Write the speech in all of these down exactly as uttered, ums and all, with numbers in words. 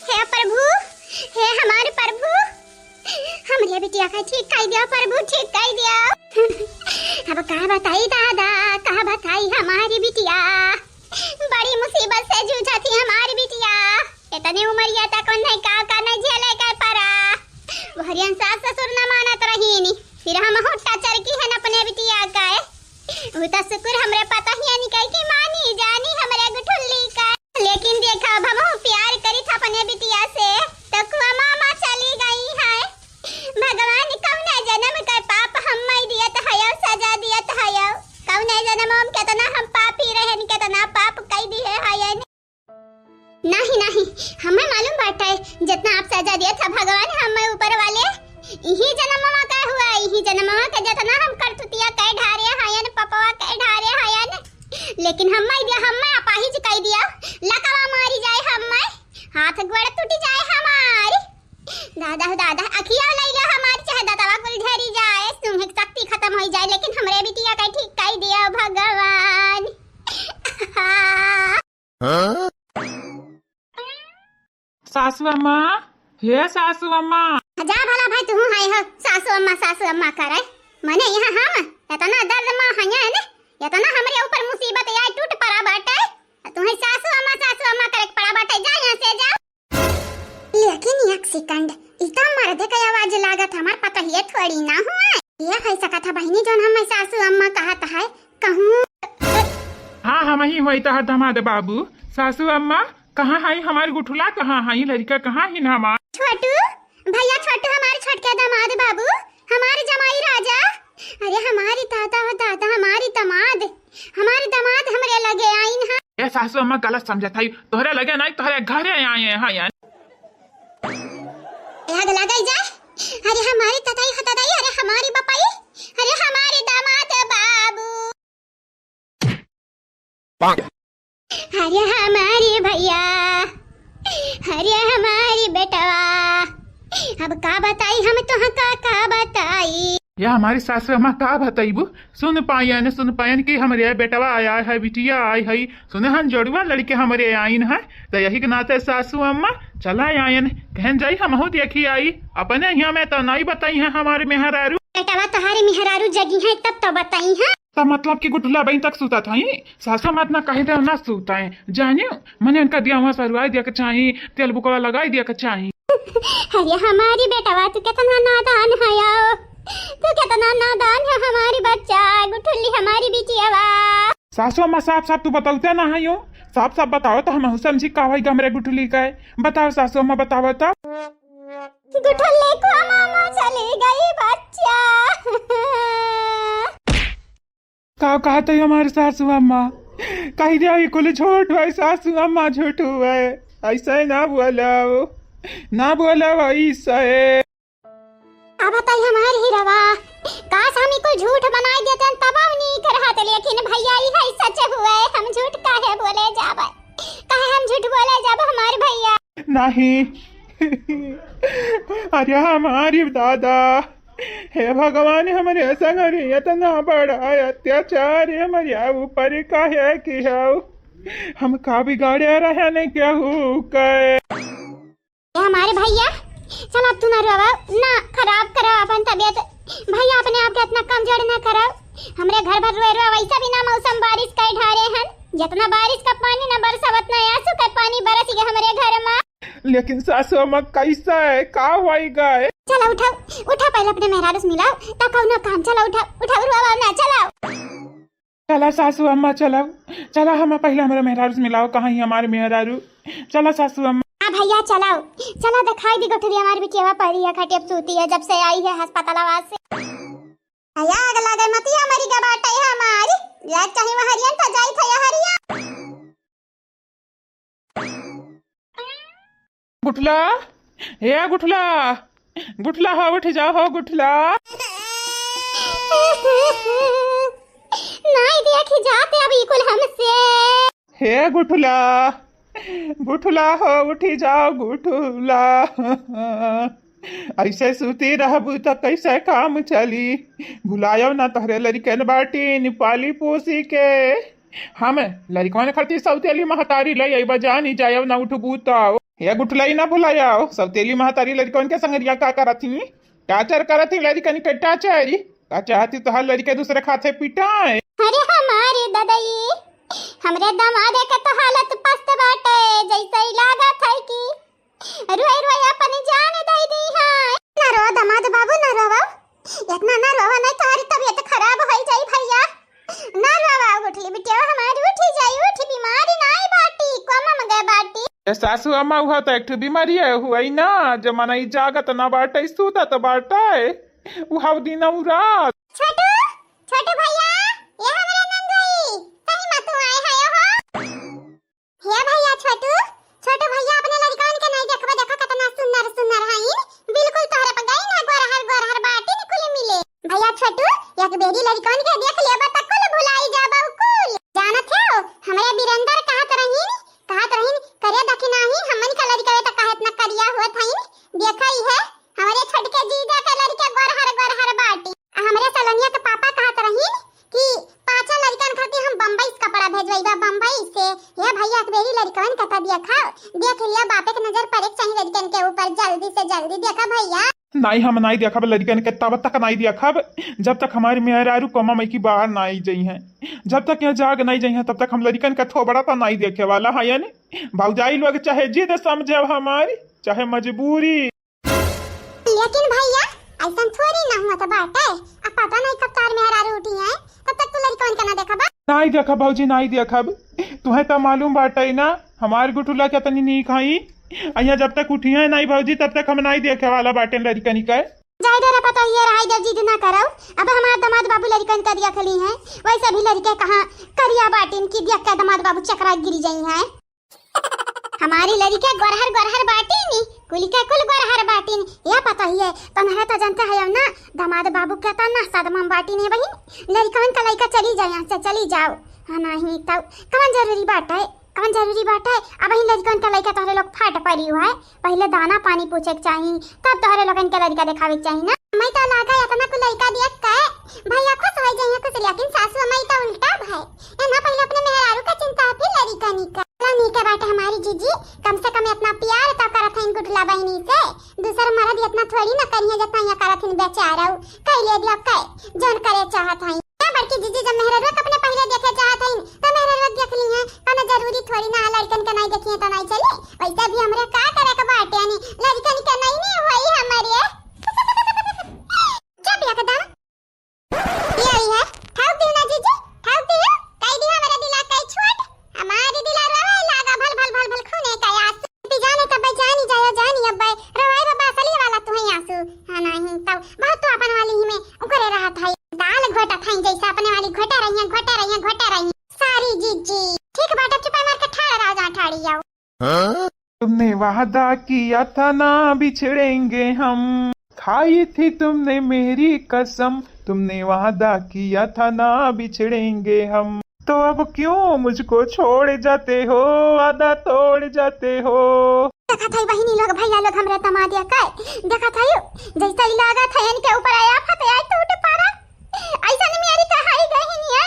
हे प्रभु, हे हमारे प्रभु, हमरे बिटिया का ठीक कइ दिया प्रभु, ठीक कइ दिया। अब का बताई दादा, का बताई हमारी बिटिया, बड़ी मुसीबत से जूझा थी हमारी बिटिया। इतनी उमरिया तक उन्हें का का नहीं झेले के परा। वहरियन सास ससुर न मानत रहीनी, फिर हम हुट्टा चरकी हन अपने बिटिया का। वो तो शुक्र हमरे पता ही नहीं कही कि मानी जानी हमरे गुठुल्ली का। लेकिन देखा, अब हमहू प्यार करित अपने बिटिया से, तो कुआ मामा चली गई है। भगवान कौने जन्म के पाप हम्मै दियत हयो, सजा दियत हयो। कौने जन्म हम केतना हम पापी रहन, केतना पाप कइ दिहे हयन। नहीं, नहीं, हमें मालूम बाटे, जितना आप सजा दियत है भगवान हमें ऊपर वाले, इही जन्मवा का हुआ, इही जन्मवा का जितना हम करतुतिया कइ ढारे हयन, पपवा कइ ढारे हयन, लेकिन हम्मै दिया, हम्मै अपाहिज कइ दिया, लकवा मारी जाए हम्मै, हाथ गोड़ टूटी जाए हमारी। दादा हो दादा, अखिया लइला हमारी, चाहे दतवा कुल झरी जाए, सुंघे के शक्ति खतम होइ जाए, लेकिन हमरे बिटिया का ठीक कइ दिया भगवान। सासू अम्मा, हे सासू अम्मा। जा भला भाई, तू हाय हो, सासू अम्मा, सासू अम्मा करे। मने यहाँ हम इतना दर्द मा हया है ने, इतना हमरे ऊपर मुसीबत आए टूट पड़ा बाटे, तू है सासू अम्मा, सासू अम्मा करे के पड़ा बाटे। जा यहाँ से, जा। लेकिन एक सेकंड, ई तो मर्दे के आवाज लागत, हमार पतहिए थोड़ी ना हुआ। ये होइ सकत है बहिनी, जौन हम सासू अम्मा कहत है, कहूँ। हाँ, हमही होई तोहार दामाद बाबू। सासू अम्मा, कहाँ हई हमार गुठुला, कहाँ हई लड़िका, कहाँ हिन हमार? छोटू, भइया छोटू, हमार छोटका दामाद बाबू, हमार जमाई राजा। अरे हमारी दादा हो दादा, हमारी दामाद, हमारी दामाद हमरे लगे आइन है। ए सासू अम्मा, गलत समझत हई, तोहरे लगे नहीं, तोहरे घरे आए हैं यार। आग लगाई जाए। अरे हमारी तताई हो तताई, अरे हमारी बपाई, अरे हमारे दामाद बाबू। अरे हमारी भइया, अरे हमारी बेटवा, अब का बताई हम तोहा का, का बताई। या हमारी सासू अम्मा का बताइबू, सुन पायन, सुन पायन कि हमरे बेटवा आया है, बिटिया आई है, सुने हन जोड़ुआ लड़िके हमरे आइन है, तो यही के नाते सासू अम्मा चला आयन, कहन जाई हमहू देखी आई, अपने यहाँ में तो नहीं बताई है हमारे मेहरारू। बेटवा तोहारे मेहरारू जगी है तब तो बताई है। तब मतलब कि गुठुला बहिन तक सुतत हई, सासू अम्मा इतना कही दे ना सुताए, जानियो, मने उनका दिया हुआ सरुआई दिया के चाही, तेल बुकवा लगाई दिया के चाही। अरे हमारी बेटवा, तू कितना नादान हयो, तू कितना नादान है हमारी बच्चा, गुठुल्ली हमारी बिटियावा। सासू अम्मा, साफ साफ तू बतौते ना हयो, साफ साफ बताओ तो हम समझी का होई हमरे गुठुल्ली का है। बताओ सासू अम्मा, बताओ तो। गुठुल्ली को मामा चली गई बच्चा। का कहत है हमारी सासू अम्मा? कही दे, ई कुल झूठ है सासू अम्मा, झूठ है। ऐसे ना बोलाओ, ना बोलाओ ऐसे। अब बताई हमार हीरवा, काश हम ई कुल झूठ बनाई देते तब हम नीक रहत, लेकिन भइया ई है सच हुए, हम झूठ काहे बोले जाबे, काहे हम झूठ बोले जाबे हमार भइया? नहीं। अरे हमारी दादा, हे भगवान, हमरे संग अरे इतना बड़ा अत्याचार हमरे ऊपर काहे किया? हम का बिगाड़े रहे नहीं केहू के? ए हमारे भइया, चल अब तू ना रोवा, ना खराब करा अपन तबीयत। भइया अपने आप के इतना कमजोर ना करा। हमरे घर भर रोए रोए, वैसा भी ना मौसम बारिश कइ ढारे हन। जितना बारिश का पानी ना बरसा, उतना आंसू का पानी बरस गया हमरे घर मा। लेकिन सासू अम्मा कैसा है, का होई गए? चला उठाओ, उठा पहले अपने मेहरारू से मिलाओ, तब कौनो काम। चला उठा, उठा, रोवा ना, चलाओ। चला सासू अम्मा, चला, चला हम पहले हमारे मेहरारू से मिलाओ, कहाँ ही हमारे मेहरारू? चला सासू अम्मा। हाँ भइया, चलाओ, चला दिखाई दी गुठुली हमारी बिटियावा परी है, खटिया पे सूती है, जब से आई है अस्पतालवा से। भइया, आग लागे मतिया मरी गबाटे हमारी, लाग चाहे वहरियन तो जाई था यहरिया। गुठला, हे गुठला, गुठला हो, उठ जाओ हो गुठला। नाई देखी जाते अब ई कुल हमसे। हे गुठला, गुठला हो, उठी जाओ गुठला। ऐसे सूती रहबू त कैसे काम चली? भुलायो ना तोहरे लड़िकन बाटी पाली पोसी के। हम लड़िकवन खातिर सौतेली महतारी लइ अइबा, जानी जायव ना उठबू तउ। हे गुठलई ना भुलायव, सौतेली महतारी लड़िकवन के संगरिया का करत ही? टाचर करत ही लड़िकन के टाचरी। का चाहती तोहार लड़िके दूसरे खाते पिटाए? अरे हमारे ददई, हमरे दमादे के तो हालत पस्त बाटे, जैसे ही लागत है कि रोई रोई अपन जान दे दी है। ना रो दमाद बाबू, ना रोवा, इतना ना रोवा, नहीं तोहरी तबीयत खराब हो जाई भैया। ना रोवा, उठली बिटिया हमारी, उठी जाई, उठी, बीमारी नाई बाटी, कोमा में गए बाटी। ए सासू अम्मा, उहा तो एक ठो बीमारी है हुई ना, जो मनई जागत ना बाटे, सूतत बाटे, उहा दिन उ रात। छोटू, छोटू भैया, ये हमरे नंदोई, सही में तू आए है हो? हे भैया छोटू, छोटू भैया अपने लड़िकवन के नहीं देखबा, देखा कितना सुंदर सुंदर हईन, बिल्कुल तोहरे पर गई ना, गोरहर गोरहर बाटिन कुल मिले। भैया छोटू, एक बेरी लड़िकवन के देख लेबा त कुल भुलाई जाबा कुल। जानत हो, हमरे बीरेंदर कहत रहीन, कहत रहीन, करे देखी नाही, हमन का लड़िकवे त काहे इतना करिया होत हईन, देखा ही है, हमरे छोटके जीजा के लड़िके गोरहर गोरहर बाटी। आ हमरे सलोनिया के पापा कहत रहीन कि पाँचों लड़िकन खातिर हम बम्बई से कपड़ा भेजवाइबा, बम्बई से। हे भैया, एक बेरी लड़िकवन के त देखा, देख लिया, बापे के नजर पड़े के चाही लड़िकन के ऊपर, जल्दी से जल्दी देखा भैया। नाई, हम नाई देखब लड़िकन के, तब तक नाई देखब जब तक हमारी मेहरारू कोमा मई की बाहर ना आई जइहैं, जब तक यहाँ जाग नहीं जइहैं, तब तक हम लड़िकन के थोबड़ा तो नाई देखे वाला है। यानी भौजाई लोग चाहे जिद समझे हमारी, चाहे मजबूरी। लेकिन भैया, ऐसन थोड़ी ना हुआ तो बाटे। अब पता नहीं कब तार मेहरारू उठी हैं, तब तक तू लड़िकवन के ना देखबा। नाई देखब भौजी, नाई देखब। तुहें तो मालूम बाटे ना, हमार गुठुला कितनी नीक हई। अइया जब तक उठी हैं नाई भौजी, तब तक हम नाई देखे वाला बाटे लड़िकनी के। जाए डरा पता ये रहाई देव, जिद ना करौ। अब हमार दमाद बाबू लड़िकन का देख ली हैं, वैसे भी लड़िके कहाँ करिया बाटिन की देख के दमाद बाबू चकरा गिरी जाई हैं। हमारी लड़िके गोरहर गोरहर बाटिन, कुल के कुल गोरहर बाटिन। या पता ही है, तुम्हरे तो जानते है ना, दमाद बाबू के तो ना सदमा बाटिन है बहिन। लड़िकवन का लइका चली जाए यहाँ से, चली जाओ। हाँ, नहीं तो कौन जरूरी बात है, कौन जरूरी बात है? अब ही लड़िकवन का लइका तोहरे लोग फाट पड़ी हुआ है। पहले दाना पानी पूछे के चाही, तब तोहरे लोगन के लड़िका देखावे के चाही ना। मैं तो लागा इतना कुल लड़िका देख के भैया खुश हो जाइए कुछ, लेकिन सासू माई तो उल्टा भाई, इन्हें पहले अपने मेहरारू का चिंता, फिर लड़िकनी का। चलो नीक बाटे हमारी जीजी, कम से कम इतना प्यार तो करत हैं गुटला बहनी से। दूसर मर्द इतना थोड़ी ना करिए जितना यहाँ करत हैं बेचारा। कह ले दिया कह, जौन करे चाहत हैं। ना बड़की जीजी, जब मेहरारू के अपने पहले देखे चाहत हैं तो मेहरारू देख ली हैं, कौनो जरूरी थोड़ी ना है लड़कन के नहीं देखिए तो नहीं चली। वैसे भी हमरे का करे के बाटे, यानी लड़कन के नहीं नहीं होई हमारे। चुप एकदम। ये आई है, ठोक दियो ना जीजी, ठोक दियो, कह दियो हमारे दिला कई छोट, हमारे दिला रोवे लागा भल भल भल भल खूने का आंसू। पी जाने तब जानी जाया जानी अब्बे, रोवे बाबा असली वाला तू है आंसू। हाँ नहीं तब बहुत तो अपन वाली ही में उकरे रहा था, दाल घोटा था जैसा अपने वाली घोटे रही है, घोटे रही है, घोटे रही है। सारी जीजी ठीक बाटे, चुपा मार के ठाड़ राजा ठाड़ी आओ। हाँ? तुमने वादा किया था ना बिछड़ेंगे हम, खाई थी तुमने मेरी कसम, तुमने वादा किया था ना बिछड़ेंगे हम, तो अब क्यों मुझको छोड़ जाते हो, वादा तोड़ जाते हो। देखा था बहिनी लोग, भैया लोग, हमरे दमादिया का देखा था, जैसे ही लागत है इनके ऊपर आया फत आई टूट पड़ा। ऐसा नहीं मेरी कहाई गई नहीं है।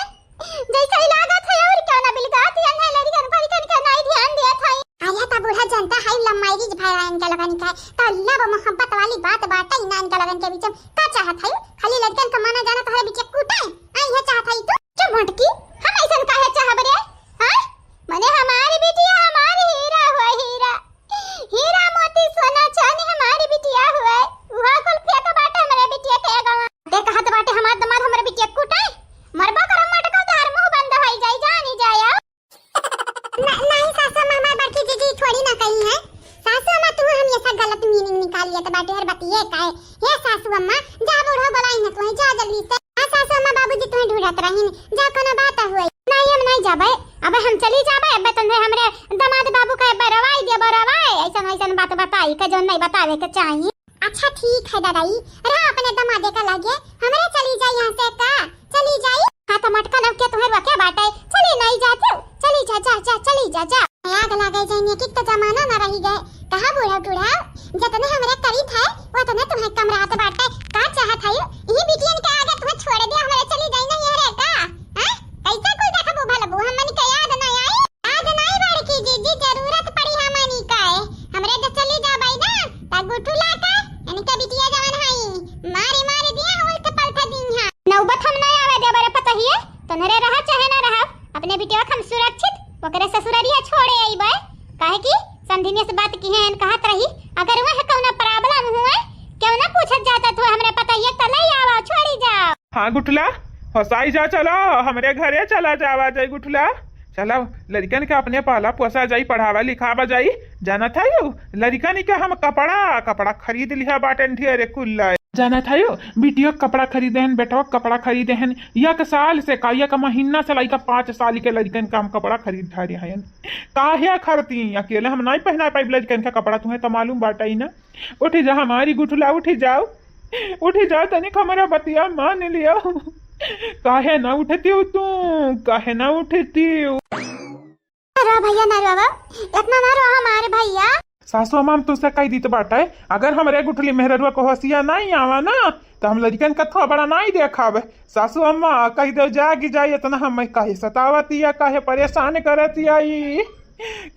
जैसे ही लागत है और क्यों ना बिलगात, ये नहीं लड़िकन फड़िकन के नहीं ध्यान दिया था। अरे तो बूढ़ा जनता है, लव मैरिज भय इनके लगन के, तो लव मोहब्बत वाली बात बाटे ना इनके लगन के बीच में। का चाहत है? खाली लड़कन का माना जाना तोहरे बीच कूटे? आई है चाहत है तू? चुप मोटकी, हम ऐसन काहे चाहब रे? हाँ? मने हमारी बिटिया हमारी हीरा हुआ हीरा। हीरा मोती सोना चांदी हमारी बिटिया हुआ। वह कुल फेंक बाटे हमरे बिटिया के गवा। ते कहत बाटे हमार दमाद हमरे बिटिया कूटे? मरबा करम मटका तोहर मुंह बंद होई जाई, जानी जाया। न-, नहीं सासू अम्मा, हमार बड़की जीजी थोड़ी ना कही है। सासू अम्मा, तू हमेशा गलत मीनिंग निकाल लिया तो बाटे हर बतिये का है। हे सासू अम्मा, जा बूढ़ो बुलाई ना तुम्हें, जा जल्दी से। हाँ सासू अम्मा, बाबूजी तुम्हें ढूंढत रहीन, जा कोनो बात हुई। नहीं हम नहीं जाबे, अब हम चली जाबे, अब तन्ने हमरे दमाद बाबू का अब रवाई देबो रवाई, ऐसन ऐसन बात बताई के जो नहीं बतावे के चाहिए। अच्छा ठीक है दादाई, रहा अपने दमादे का लगे, हमरे चली जाई यहाँ से का? चली जाई? हाँ तो मटका नव के तुम्हें रोके बाटे, चली नहीं जाते हो, चली जा, जा, जा, चली जा, जा। आग लागे जाइने की तो जमाना ना रही गए, कहाँ बूढ़ा बूढ़ा, जितने हमरे करीब है, उतने तुम्हें कम रात बाटे, का चाहत है? यही बिटियन के आगे तुम्हें छोड़ दिया, हमरे चली जाई नहीं रे का? हैं? कैसे कोई देखबू भलबू हम? दिनेश बात किहेन कहत रही, अगर वह कौनो problem हुए, क्यों ना पूछत जाता तू हमरे पतोहिया के, तो ले आवा, छोड़ी जाओ। हाँ गुठला, होसाई जा, चलो हमरे घरे चला जावा जाई गुठला। चलो लड़िकन के अपने पाला पोसा जाई, पढ़ावा लिखावा जाई। जानत हयू, लड़िकन के हम कपड़ा, कपड़ा खरीद लिहा बाटेन ढेरे कुल्ला। जानत हयू, बिटियो के कपड़ा खरीदे हन, बेटवा के कपड़ा खरीदे हन। एक साल से का, एक महीना से लइका पाँच साल के लड़िकन का हम कपड़ा खरीद धरे हन। काहे खरती, अकेले हम नाई पहना पाइब लड़िकन का कपड़ा, तुहें तो मालूम बाटइ ना। उठी जा हमारी गुठला, उठी जाओ, उठी जाओ, तनिक हमरा बतिया मान लियो। काहे ना उठतियो तू, काहे ना उठतियो? ना रो भइया, ना रो, इतना ना रो हमारे भइया। सासू अम्मा, हम तुसे कहि दीत बाटे, अगर हमरे गुठली मेहररुआ को होसिया नाई आवा ना, तो हम लड़िकन का थोबड़ा नाई देखब। सासू अम्मा, कहि देउ जागि जाई, इतना हम काहे सतावतिया, काहे परेशान करतिया ई?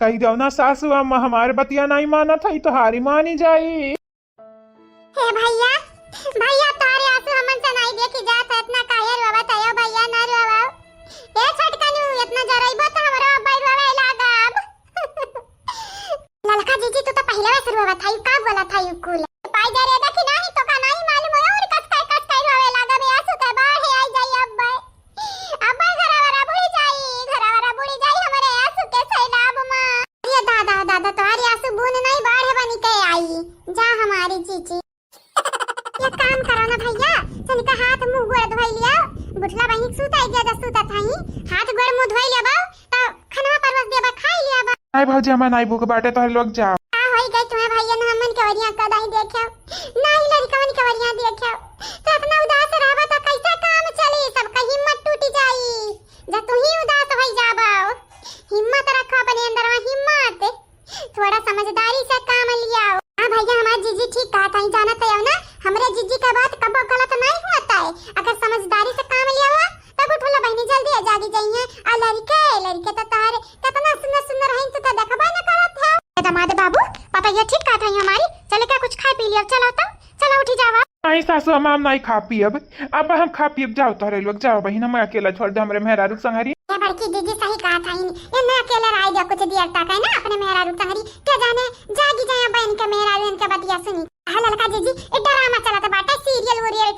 कहि देउ ना सासू अम्मा, हमार बतिया नाई मानत हई, तोहारी मानी जाई। हे भइया, भइया, तोहरे आंसू हमन से नाई देखी जात है, इतना काहे रोवत हयो भइया, ना रोवो। ए छोटकनू, इतना जरइबो तो हमरो अब्बा रोवे लागब। ललका जीजी, तू तो पहिले से रोवत हई, का बोलत हई कुल? पाई जा रे, देखी नाही तो का नाही मालूम हो, और कस काय, कस काय रोवे लागब, आंसू के बाढ़ आई जाई अब्बा। अब्बा घरवारा बुड़ी जाई, घरवारा बुड़ी जाई हमरे आंसू के सैलाब मा। अरे दादा, दादा, तोहरी आंसू बूंद नहीं बाढ़ बनी के आई। जा हमारी जीजी। एक काम करो ना भइया, तनिका हाथ मुंह गोड़ धोई लिया। गुठला बहिनी के सूत आई गया, जब सूतत हई, हाथ गोड़ मुंह धोई लेबो, तो खनवा परवस देबा, खाई लिया बा। नाई भौजी, हमें नाई भूख बाटे, तोहरे लोग जाओ। का होई गई तुम्हें भइया, ना हमन के वरिया कदाई देखे, ना ही लड़िकवन के वरिया देखे, तो इतना उदास रहबा तो कैसे काम चली? सबका हिम्मत टूट जाई, जब तू ही उदास होई जाबो। हिम्मत रखो अपने अंदर में, हिम्मत। थोड़ा समझदारी से काम लियाओ। हाँ भइया, हमार जीजी ठीक कहत हई, जानत हयो ना, हमरे जीजी का बात कबो गलत नहीं होत है। अगर समझदारी से काम लियाओ, तब उठोला बहिनी जल्दी आ जागी जाइए। आ लड़के, लड़के तो तारे कितना सुंदर सुंदर हईन, तू तो देखबा न करत है। ए दामाद बाबू, पतोहिया ठीक कहत हई हमारी, चले क्या कुछ खाए पी लिया, चलो तो, चलो उठी जावा। नहीं सासू अम्मा, हम नहीं खा पियब। अब हम खा पियब, जाओ तोहरे लोग, जाओ बहिन, हम अकेला छोड़ दे हमरे मेहरारू संगरी। ये बड़की जीजी सही कहत हईन, ये ना अकेले रह जा कुछ देर तक, है ना, अपने मेहरारू संगरी, के जाने जागी जाए बहन के मेहरारू इनके बतिया सुनी। हाँ ललका जीजी, ए ड्रामा चलत बाटे, सीरियल उरियल